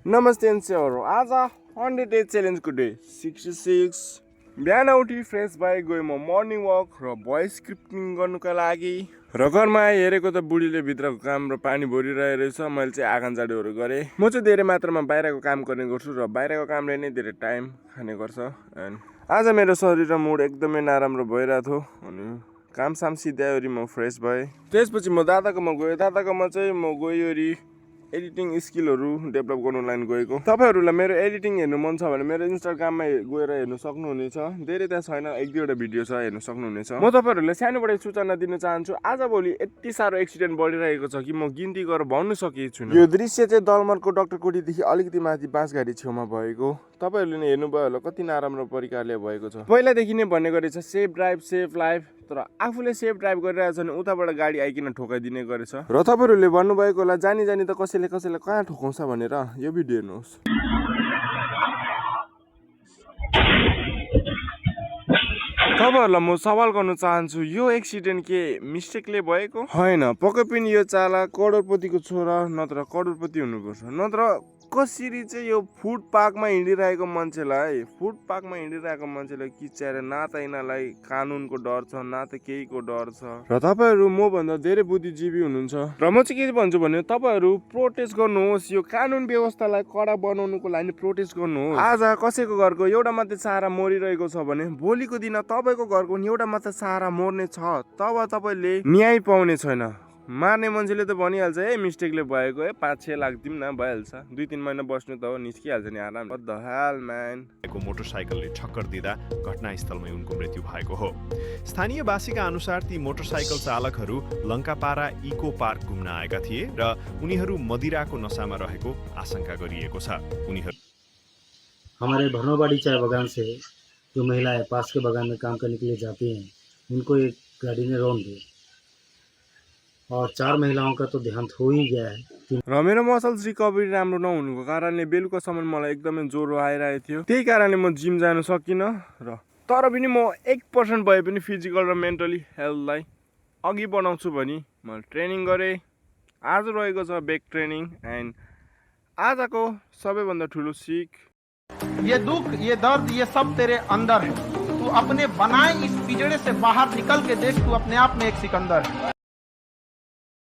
नमस्ते एनसीहरू आज 100 day च्यालेन्जको day 66 बिहान उठी फ्रेस भए गएँ म मर्निङ वक र भोइस स्क्रिप्टिङ गर्नुका लागि र घरमा आए हेरेको त बुढीले भित्रको काम र पानी भरिरहेको रहेछ। मैले चाहिँ आँगन झाडुहरू गरेँ। म चाहिँ धेरै मात्रामा बाहिरको काम गर्ने गर्छु र बाहिरको कामले नै धेरै टाइम खाने गर्छ। एन्ड आज मेरो शरीर र मुड एकदमै नराम्रो भइरहेको थियो अनि काम साम सिध्याएरी म फ्रेस भएँ। त्यसपछि म दादाकोमा गएँ। दादाकोमा चाहिँ म गएँ एडिटिङ स्किलहरू डेभलप गर्नु लागि गएको। तपाईहरुलाई मेरो एडिटिङ हेर्नु मन छ भने मेरो इन्स्टाग्राममा गएर हेर्नु सक्नुहुनेछ। धेरै त्यहाँ छैन, एक दुईवटा भिडियो छ, हेर्नु सक्नुहुनेछ। म तपाईहरुलाई सानोबडे सूचना दिन चाहन्छु। आजभोलि यति साह्रो एक्सिडेन्ट बढिरहेको छ कि म गिन्ती गरेर भन्नु सकेको छुइनँ। यो दृश्य चाहिँ दलमरको डाक्टर कोटीदेखि अलिकति माथि बाँसघारी छेउमा भएको। तपाईहरुले नै हेर्नुभयो होला कति नराम्रो प्रकारले भएको छ। पहिलादेखि नै भन्ने गरेछ सेफ ड्राइभ सेफ लाइफ, तर आफूले सेफ ड्राइभ गरिरहेछ भने उताबाट गाडी आइकिन ठोकाइदिने गरेछ। र तपाईहरुले भन्नुभएको होला जानी जानी त कसैले कहाँ ठोकाउँछ भनेर। यो भिडियो हेर्नुहोस्। तपाईहरुलाई म सवाल गर्न चाहन्छु, यो एक्सिडेन्ट के मिस्टेकले भएको होइन? पक्कै पनि यो चालक करोडपतिको छोरा नत्र करोडपति हुनुपर्छ, नत्र कसरी चाहिँ यो फुटपाथमा हिँडिरहेको मान्छेलाई किच्याएर न त यिनीहरूलाई कानुनको डर छ न त केहीको डर छ। र तपाईहरु म भन्दा धेरै बुद्धिजीवी हुनुहुन्छ र म चाहिँ के भन्छु भने तपाईहरु प्रोटेस्ट गर्नुहोस्। यो कानुन व्यवस्थालाई कडा बनाउनुको लागि प्रोटेस्ट गर्नुहोस्। आज कसैको घरको एउटा मात्रै सारा मरिरहेको छ भने भोलिको दिन तपाईको घरको एउटा मात्रै सारा मर्ने छ, तब तपाईले न्याय पाउने छैन। मार्ने मान्छेले त भनिहाल्छ ए मिस्टेकले भएको, 5-6 लाख दिउँ न भइहाल्छ, 2-3 महिना बस्नु त हो, निस्किहाल्छ नि आराम। What the hell man? मोटरसाइकलले ठक्कर दिँदा घटनास्थलमै उनको मृत्यु भएको हो। स्थानीयवासीका अनुसार ती मोटरसाइकल चालकहरू लङ्कापारा इको पार्क घुम्न आएका थिए र उनीहरू मदिराको नशामा रहेको आशंका गरिएको छ। उनीहरू हमारे भरनोबाड़ी चाय बागान से जो महिलाएं पास के बागान में काम करने के लिए जाती हैं, उनको एक गाड़ी ने रौंद दिया और 4 महिलाओं का तो देहांत हो ही गया है। र मेरो मसल्स रिकभरी राम्रो नहुनुको कारणले बेलुकासम्म मलाई एकदमै ज्वरो आइरहेको थियो। त्यही कारणले म जिम जान सकिनँ। र तर पनि म 1% भए पनि फिजिकल र मेन्टली हेल्थलाई अघि बढाउँछु भनी मैले ट्रेनिङ गरेँ। आज रहेको छ बेक ट्रेनिङ एन्ड आजको सबैभन्दा ठुलो सिक, ये दुख, ये दर्द, ये सब तेरे अंदर है। तू अपने बनाए इस पिंजड़े से बाहर निकल के देख, तू अपने आप में एक सिकंदर है।